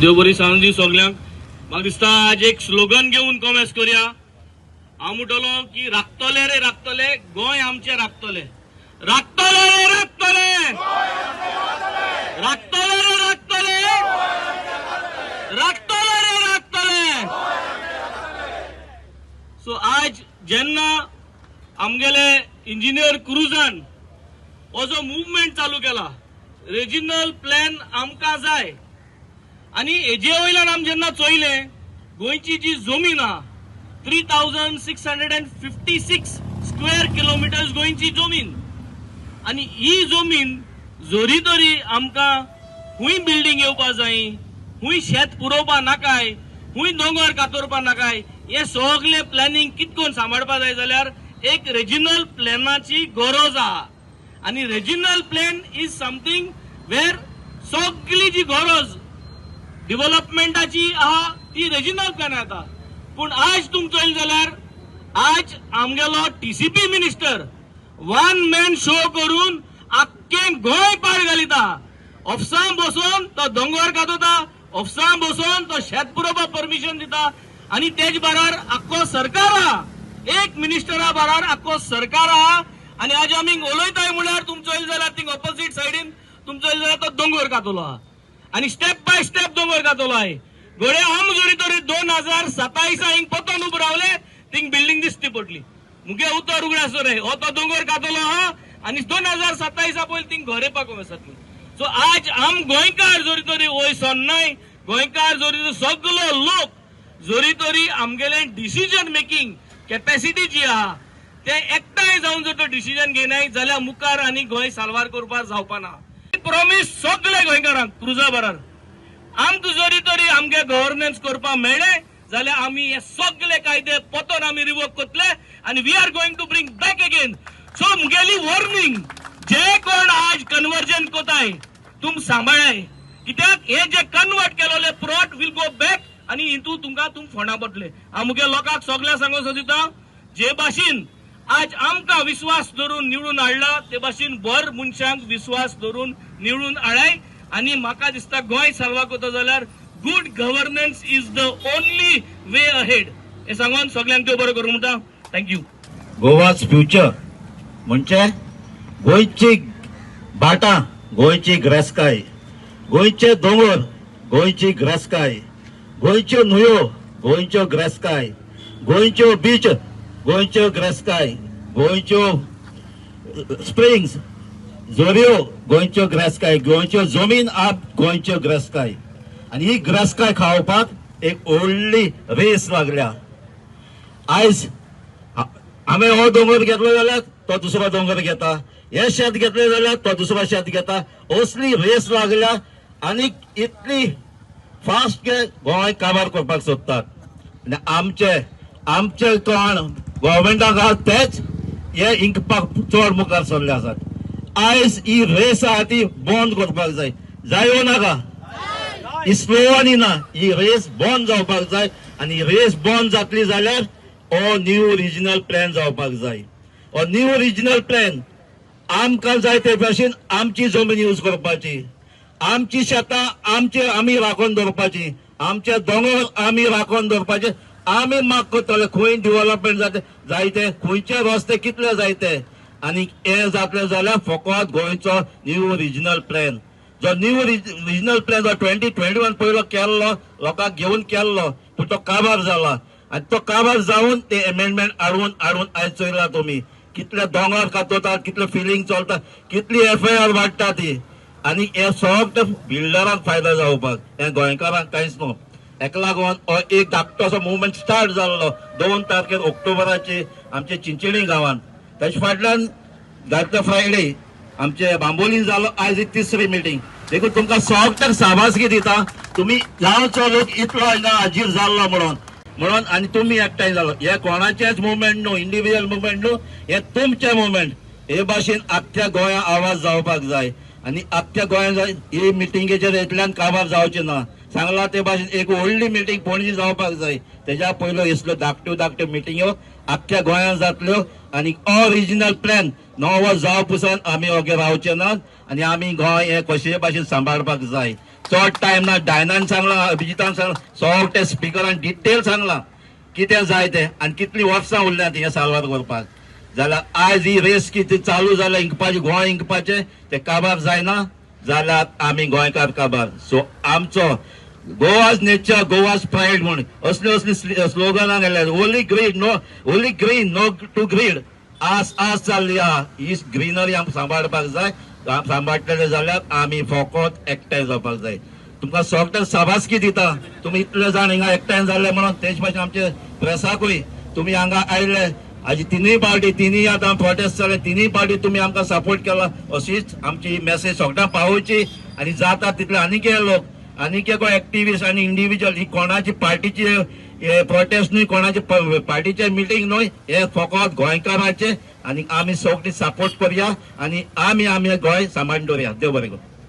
देव बरी सांज दी सगल्यांक. म्हाका दिसता आज एक स्लोगन घेवन कॉमेस करया. हांव म्हणटलो की राखतले रे राखतले, गोंय आमचें राखतले. राखतले रे राखतले, राखतले रे राखतले, राखतले रे राखतले. सो आज जेन्ना आमगेले इंजिनियर क्रुजान हो जो मुवमेंट चालू केला, रिजिनल प्लॅन आमकां जाय, आनी हेजे वयल्यान आमी जेन्ना चोयलें, गोंयची जी जमीन आहा, 3656 square kilometers गोंयची जमीन, आनी ही जमीन जरी तरी आमकां खूंय बिल्डींग येवपा जाय, खूंय शेत पुरोवपा नाकाय, खूंय दोंगर कातोरपा नाकाय, हे सगळे प्लॅनिंग कितकोन सांबाळपा जाय जाल्यार एक रिजिनल प्लॅनाची गरज आहा. आनी regional plan is something where सगळी जी गरज डिव्हलपमेंटाची आहा ती रिजिनल प्लॅन येता. पूण आज तुम चोयलें जाल्यार आज आमगेलो TCP minister one man show करून आख्खें गोंय पाड घालिता. ऑफिसां बसून तो दोंगर कातोता, ऑफिसां बसून तो शेत पुरोवपाक परमिशन दिता, आनी तेज बारार आख्खो सरकार आहा, एक मिनिस्टरा बारार आख्खो सरकार आहा. आनी आज आमी उलयताय म्हळ्यार तुम चोयलें जाल्यार थिंग ऑपोजीट सायडीन तुम चोयलें जाल्यार तो दोंगर कातलो आहा आनी स्टेप बाय स्टेप दोंगर कातलो आहे. घडये आम जरी तरी 2027 हिंग पोतोन उबो रावले, थिंग बिल्डींग दिसती पडली. मुगे उतर उगडास रे, हो तो दोंगर कातलो आहा आनी 2027 पयलीं थिंग घर येवपाक जातली. सो आज आम गोंयकार जरी तरी वय सोन्नाय गोंयकार जरी तरी सगलो लोक जरी तरी आमगेले डिसिजन मेकिंग कॅपॅसिटी जी आहा ते एकठांय जावन जर तो डिसिजन घेनाय जाल्यार मुखार आनी गोंय साल्वार करपाक जावपा ना. प्रॉमीस सगळे गोंयकारांक क्रुजा बरार, आमकां जरी तरी आमगे गव्हर्नन्स करपाक मेळ्ळें जाल्यार आमी हे सगळे कायदे पोतोन आमी रिवोक करतले आनी we are going to bring back again. So मुगेली वॉर्निंग, जे कोण आज कन्वर्जन कोताय, तुम सांबाळाय, कित्याक हे जे कन्वर्ट केलेले प्लॉट will go back आनी हितू तुमकां तुम फोंडा पडले. हांव मुगे लोकांक सगळ्या सांगूंक सोदिता, जे भाशेन आज आमकां विश्वास धरून निवडून हाडला, ते भाशेन बर मनशांक विश्वास धरून निवडून हाडाय. आनी म्हाका दिसता गोंय साल्वार करता जाल्यार good governance is the only way ahead. हे सांगून सगल्यांक देव बरो करूं म्हणटा. Thank you. Goa's future म्हणजे गोंयची भाटां, गोंयची ग्रेसकाय, गोंयचे दोंगर, गोंयची ग्रेसकाय, गोंयच्यो न्हंयो, गोंयच्यो ग्रेसकाय, गोंयच्यो बीच, गोंयच्यो ग्रेसकाय, गोंयच्यो स्प्रिंग्स, झोऱ्यो, गोंयच्यो ग्रेसकाय, गोंयच्यो जमीन आप गोंयच्यो ग्रेसकाय. आनी ही ग्रेसकाय खावपाक एक व्हडली रेस लागल्या. आयज आमी हो दोंगर घेतलो जाल्यार तो दुसरो दोंगर घेता, हे शेत घेतले जाल्यार तो दुसरो शेत घेता. असली रेस लागल्या आनी इतली फास्ट गोंय काबार करपाक सोदतात. आनी आमचे आमचे कोण गव्हर्मेंटाक आहा तेच हे इंकपाक चड मुखार सरले आसात. आयज ही रेस आहा ती बंद करपाक जाय. जाय नाका? ही स्लो आनी ना, ही रेस बंद जावपाक जाय. आनी रेस बंद जातली जाल्यार हो न्यू रिजनल प्लॅन जावपाक जाय. हो न्यू रिजनल प्लॅन आमकां जाय ते भाशेन आमची जमीन यूज करपाची, आमची शेतां आमचे आमी राखून दवरपाची, आमचे दोंगर आमी राखून दवरपाचे. आमी माग करतले खंय डिव्हलपमेंट जाते जायते, खंयचे रस्ते कितले जायते. आनी हे जातले जाल्यार फकत गोंयचो न्यू रिजनल प्लॅन, जो न्यू रिजनल प्लॅन जो 2021 पयलो केल्लो, लोकांक घेवन केल्लो, पूण तो काबार जाला. आनी तो काबार जावन ते एमेंडमेंट हाडून हाडून आयज चोयला तुमी कितले दोंगर कातोतात, कितले फिलींग चलता, कितली एफआयआर वाडटा ती. आनी हे सगळे बिल्डरांक फायदो जावपाक, हे गोंयकारांक कांयच न्हू. हेका लागून हो एक धाकटो असो मुवमेंट स्टार्ट जाल्लो 2 तारखेर ऑक्टोबराचे आमचे चिंचणी गांवांत. तेजे फाटल्यान जाता फ्रायडे आमचे बांबोलीन जालो. आयज ही तिसरी मिटींग. देखून तुमकां सगळ्यांक शाबासकी दिता, तुमी गांवचो लोक इतलो हांगा हाजीर जाल्लो म्हणून म्हणून आनी तुमी एकठांय जालो. हे कोणाचेच मुवमेंट न्हू, इंडिविज्युअल मुवमेंट न्हू, हे तुमचें मुवमेंट. हे भाशेन आख्ख्या गोंया आवाज जावपाक जाय आनी आख्ख्या गोंयान जाय. ही मिटिंगेचेर इतल्यान काबार जावचें ना. सांगला ते भाशेन एक व्हडली मिटींग पणजी जावपाक जाय. तेज्या पयलो इसल्यो धाकट्यो धाकट्यो मिटिंग्यो आख्ख्या गोंयांत जातल्यो आनी ओरिजिनल प्लॅन नवो जाव पुसान आमी ओगे रावचे नात. आनी आमी गोंय हे कशेय भाशेन सांबाळपाक जाय. चड टायम ना. डायनान सांगलां, अभिजितान सांगलां, सगळे स्पिकरान डिटेल सांगलां कितें जाय तें आनी कितलीं वर्सां उरल्यांत हें साल्वार करपाक. जाल्यार आयज ही रेस कितें चालू जाल्या इंकपाची, गोंय इंकपाचें तें काबार जायना जाल्यार आमी गोंयकार काबार. सो आमचो गोवाज नेचर, गोवाज प्रायड म्हूण असली असली स्लोगनां घाल्या. Only green no, only green no to greed. आस आस जाल्ली आहा ही ग्रिनरी आमकां सांबाळपाक जाय. सांबाळटले जाल्यार आमी फकत एकठांय जावपाक जाय. तुमकां सगळ्यांक शाबासकी दिता, तुमी इतले जाण हिंगा एकठांय जाल्ले म्हणून. तेच भाशेन आमचे प्रेसाकूय तुमी हांगा आयले. आजी तिनूय पार्टी, तिनूय आतां प्रोटेस्ट जाले, तिनूय पार्टी तुमी आमकां सपोर्ट केला. अशीच आमची मेसेज सगळ्यांक पावोवची आनी जाता तितले आनीक लोक, आनीक कोण एक्टिविस्ट आनी इंडिव्हिज्युअल, ही कोणाची पार्टीची प्रोटेस्ट न्हय, कोणाची पार्टीचे मिटींग न्हय, हे फकत गोंयकारांचे आनी आमी सगळीं सपोर्ट करया आनी आमी आमी गोंय सांबाळून दवरया. देव बरें करूं.